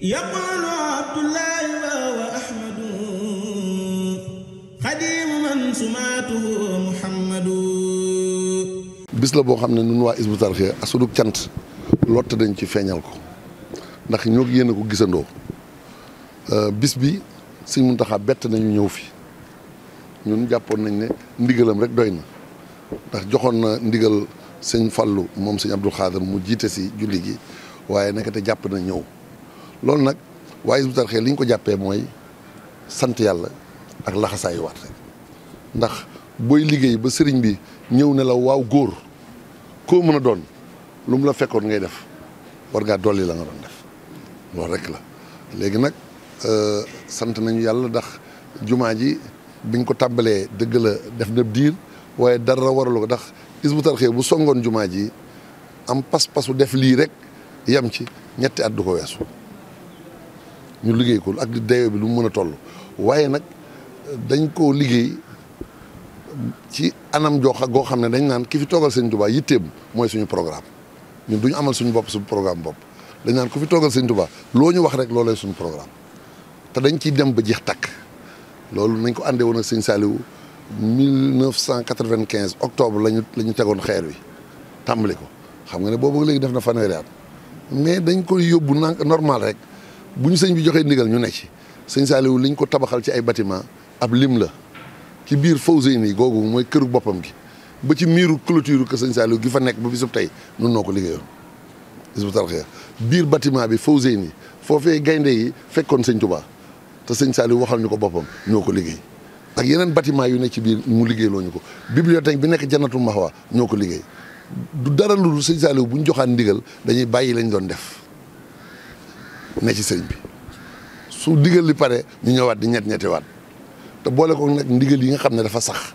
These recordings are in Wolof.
يقول عبد الله وهو أحمد خديم من سماته محمد. bis la boo xam ne ñun waa Hizbut Tarqiyyah sunu cant lott dañ ci feeñal ko ndax ñoo yéen a ko gisandoo bis bi Sëñ Muntaxa bett nañu ñëw fi ñun jàppoon nañ ne ndigalam rek doy na ndax joxoon na ndigal sëñ Fallu moom sëñ Abdou Khadr mu jiite si julli gi waaye naka te jàpp na ñëw loolu nag waa Hizbut Tarqiyyah li ñu ko jàppee mooy sant yàlla ak laxasaayu waat rek ndax booy liggéey ba sëriñ bi ñëw ne la waaw góor koo mën a doon lu mu la fekkoon ngay def war ngaa dolli la nga doon def loolu rek la léegi nag sant nañu yàlla ndax jumaa ji biñ ko tàmbalee dëgg la def na diir waaye dara waralu ko ndax Hizbut Tarqiyyah bu songoon jumaa ji am pas-pasu def lii rek yem ci ñetti at du ko weesu ñu liggéey ko ak dayo bi lu mu mën a toll waaye nag dañ koo liggéey ci anam goo xam ne dañ naan ki fi toogal Sëñ Tuubaa yitteem mooy suñu programme ñun duñu amal suñu bopp suñu programme bopp dañ naan ku fi toogal Sëñ Tuubaa loo ñu wax rek loolay suñu programme te dañ ciy dem ba jeex takk loolu nañ ko àndee woon ak Sëñ Saliou 1995 octobre la ñu tegoon xeer wi tàmbali ko xam nga ne boobu léegi def na fanweeri at mais dañ koy yóbbu normal rek bu ñu sëñ bi joxee ndigal ñu nekk ci Sëñ Saliou liñ ko tabaxal ci ay bâtiment ab lim la ci biir Fawzeyni googu mooy këru boppam gi ba ci miiru clôture que Sëñ Saliou gi fa nekk ba bisub tey nun noo ko liggéeyoon Hizbut Tarqiyyah biir bâtiment bi Fawzeyni foofee gaynde yi fekkoon Sëñ Tuubaa te Sëñ Saliou waxal ñu ko boppam ñoo ko liggéey ak yeneen bâtiment yu nekk ci biir mu liggéeyloo ñu ko bibliothèque bi nekk Jannatul Mahwa ñoo ko liggéey du dara lu dul Sëñ Saliou bu ñu joxaan ndigal dañuy bàyyi lañ doon def ne ci sëñ bi su ndigal li pare ñu ñëwaat di ñetti waat te boole ko nag ndigal yi nga xam ne dafa sax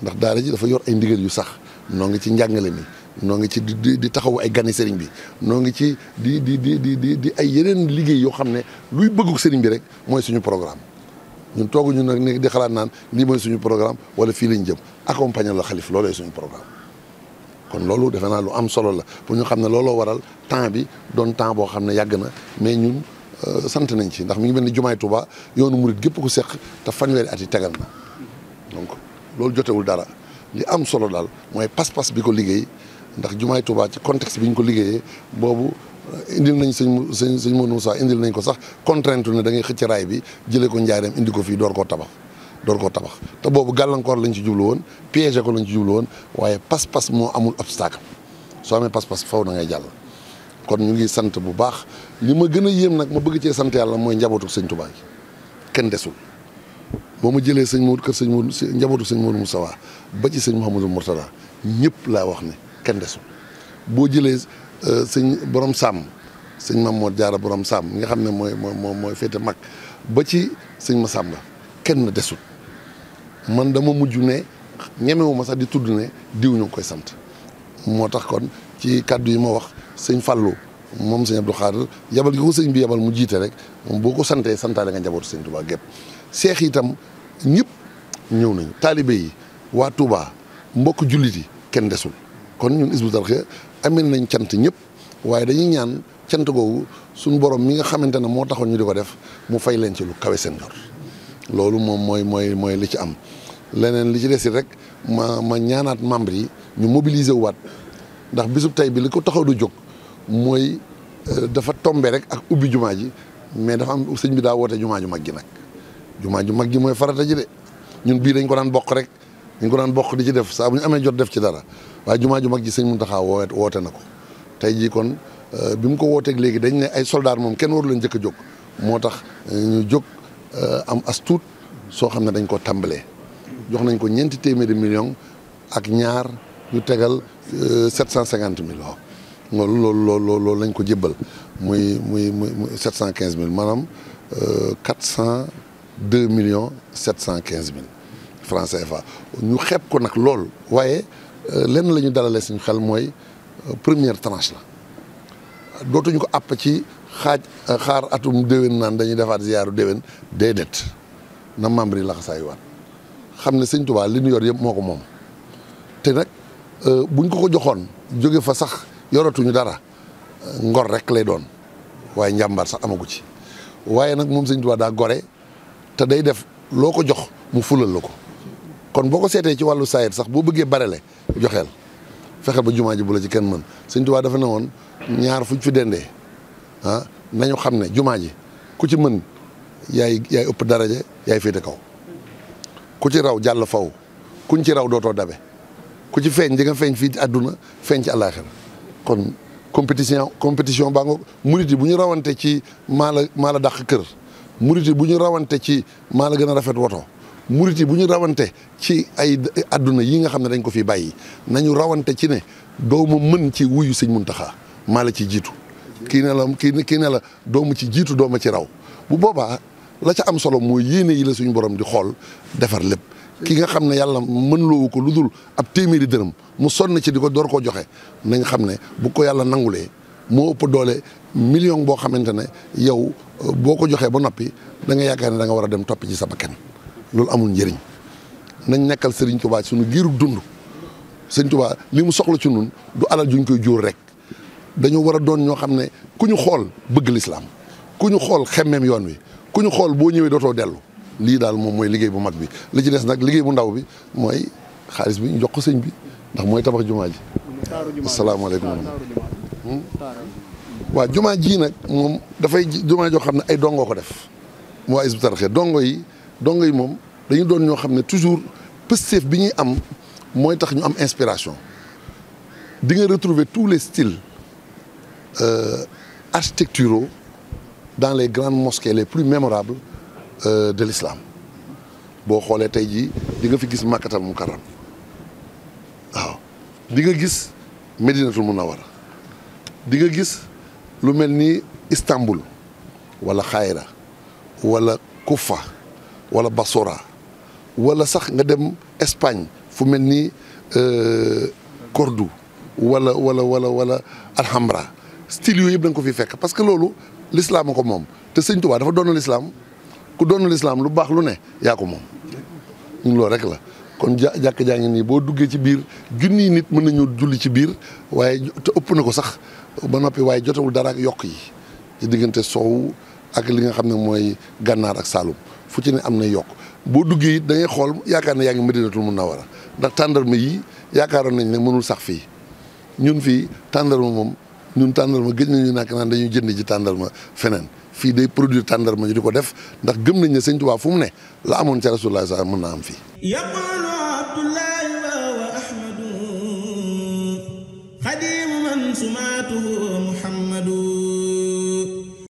ndax daara ji dafa yor ay ndigal yu sax noo ngi ci njàngale mi noo ngi ci di taxawu ay gani sëriñ bi noo ngi ci di ay yeneen liggéey yoo xam ne luy bëggu sëriñ bi rek mooy suñu programme ñun tooguñu nag ne di xalaat naan lii mooy suñu programme wala fii lañ jëm accompagner la xalif loolooy suñu programme kon loolu defe naa lu am solo la pour ñu xam ne looloo waral temps bi doon temps boo xam ne yàgg na mais ñun sant nañ ci ndax mi ngi mel ni jumaay Touba yoonu murit gépp ko seq te fanweeri at yi tegal na donc loolu jotewul dara li am solo daal mooy pas-pas bi ko liggéey ndax jumaay Touba ci contexte bi ñu ko liggéeyee boobu indil nañ sëñ Modou Moussa indil nañ ko sax contrainte ne da ngay xëcc raay bi jëlee ko njaareem indi ko fii door koo tabax te boobu gàllankoor lañ ci jublu woon piégé ko lañ ci jublu woon waaye pas-pas moo amul obstacle soo amee pas-pas faw da ngay jàll kon ñu ngi sant bu baax li ma gën a yéem nag ma bëgg cee sant yàlla mooy njabootu sëñ Touba gi kenn desul boo ma jëlee sëñ Modou kër sëñ Modou njabootu sëñ Modou Moussa ba ci sëñ Mouhamadou Mourtada ñëpp laa wax ne kenn desul boo jëlee sëñ borom Sàmm sëñ Mamour Diarra borom Sàmm mi nga xam ne mooy féete mag ba ci sëñ Massamba kenn desul man dama mujj ne ñemewuma sax di tudd ne diw ñu ngi koy sant moo tax kon ci kàddu yi ma wax sëñ Fallou moom sëñ Abdou Khadr yabal gi ko sëñ bi yabal mu jiite rek moom boo ko santee santaale nga njabootu sëñ Touba gépp seex itam ñëpp ñëw nañu taalibe yi waa Touba mbokk jullit yi kenn desul kon ñun Hizbut Tarqiyyah amee nañ cant ñëpp waaye dañuy ñaan cant googu suñu borom mi nga xamante ne moo taxoon ñu di ko def mu fay leen ci lu kawe seen jor loolu moom mooy li ci am leneen li ci des rek ma ñaanaat membre yi ñu mobiliser waat ndax bisub tey bi li ko taxaw du jóg mooy dafa tombe rek ak ubbi jumaa ji mais dafa am sëñ bi daa woote jumaa ju mag gi nag jumaa ju mag gi mooy farata ji de ñun bii dañ ko daan bokk rek dañ ko daan bokk di ci def saa bu ñu amee jot def ci dara waaye jumaa ju mag ji sëñ Muntaxa woote na ko tey jii kon bi mu ko wooteeg léegi dañ ne ay soldaar moom kenn waru leen njëkk a jóg moo tax ñu jóg am as tuut soo xam ne dañ ko tàmbalee jox nañ ko ñeenti téeméeri millions ak ñaar ñu tegal 750 millions loolu lañ ko jébbal muy 715 000 maanaam 402 millions 715 000 francs CFA ñu xeeb ko nag lool waaye lenn la ñu dalalee suñu xel mooy première tranche la dootuñu ko àpp ci xaar atum déwén naan dañuy defaat ziyaaru déwén déedéet na membre yi laxasaayu waat xam ne sëñ Touba li ñu yor yëpp moo ko moom te nag buñ ko joxoon jóge fa sax yoratuñu dara ngor rek lay doon waaye njàmbaar sax amagu ci waaye nag moom sëñ Tuubaa daa gore te day def loo ko jox mu fulal la ko kon boo ko seetee ci wàllu saayir sax boo bëggee barele joxeel fexeel ba jumaa ji bu la ci kenn mën sëñ Tuubaa dafa ne woon ñaar fuñ fi dendee nañu xam ne jumaa ji ku ci mën yaay ëpp daraja yaay féete kaw ku ci raw jàll faw kuñ ci raw dootoo dabe ku ci feeñ di nga feeñ fii ci àdduna feeñ ci àllaaxira kon compétition baa nga murit yi bu ñu rawante ci maa la dàq kër murit yi bu ñu rawante ci maa la gën a rafet woto murit yi bu ñu rawante ci ay àdduna yi nga xam ne dañ ko fi bàyyi nañu rawante ci ne doomu mën ci wuyu sëñ Muntaxa maa la ci jiitu kii ne la doomu ci jiitu dooma ci raw bu boobaa la ca am solo mooy yéene yi la suñu borom di xool defar lépp ki nga xam ne yàlla mën loowu ko lu dul ab téeméeri dërëm mu sonn ci di ko door koo joxe nañ xam ne bu ko yàlla nangulee moo ëpp doole million boo xamante ne yow boo ko joxee ba noppi da nga yaakaar ne da nga war a dem toppi ci sa bakkan loolu amul njëriñ nañ nekkal Serigne Touba suñu giiru dund Serigne Touba li mu soxla ci nun du alal juñ koy jóor rek dañoo war a doon ñoo xam ne ku ñu xool bëgg lislaam ku ñu xool xemmeem yoon wi ku ñu xool boo ñëwee dootoo dellu lii daal moom mooy liggéey bu mag bi li ci des nag liggéey bu ndaw bi mooy xaalis bi ñu jox ko sëñ bi ndax mooy tabax jumaa ji asalaamaaleykum waaw jumaa ji nag moom dafay jumaa joo xam ne ay dongoo ko def mu waa Hizbut Tarqiyyah dongo yi moom dañu doon ñoo xam ne toujours pësteef bi ñuy am mooy tax ñu am inspiration di nga retrouver tous les styles architecturaux dans les grandes mosquées les plus mémorables de l'islam boo xoolee tey jii di nga fi gis Makkatal Mukarram waaw di nga gis Medinatul Munawwara di nga gis lu mel ni Istanbul wala Xayra wala Kufa wala Basora wala sax nga dem Espagne fu mel ni Cordoue wala Alhambra style yooyu yëpp da nga ko fi fekk parce que loolu l'islam a ko moom te sëñ Tuubaa dafa doon l'islam ku doon l'islam lu baax lu ne yaa ko moom ñun loolu rek la kon jàkk jaa ngi nii boo duggee ci biir junniy nit mën nañu julli ci biir waaye te ëpp na ko sax ba noppi waaye jotewul dara ak yokk yi ci diggante soow ak li nga xam ne mooy gànnaar ak Saalum fu ci ne am na yokk boo duggee it da ngay xool yaakaar ne yaa ngi Madinatul Munawwara ndax tàndarma yi yaakaaroon nañ ne mënul sax fii ñun fii tàndarma moom gëj nañu nak naan dañuy jënd ji tàndarma feneen fii day produire tàndarma ñu di ko def ndax gëm nañ ne sëñ Tuubaa fu mu ne la amoon ca Rasulullah sa mën naa am fii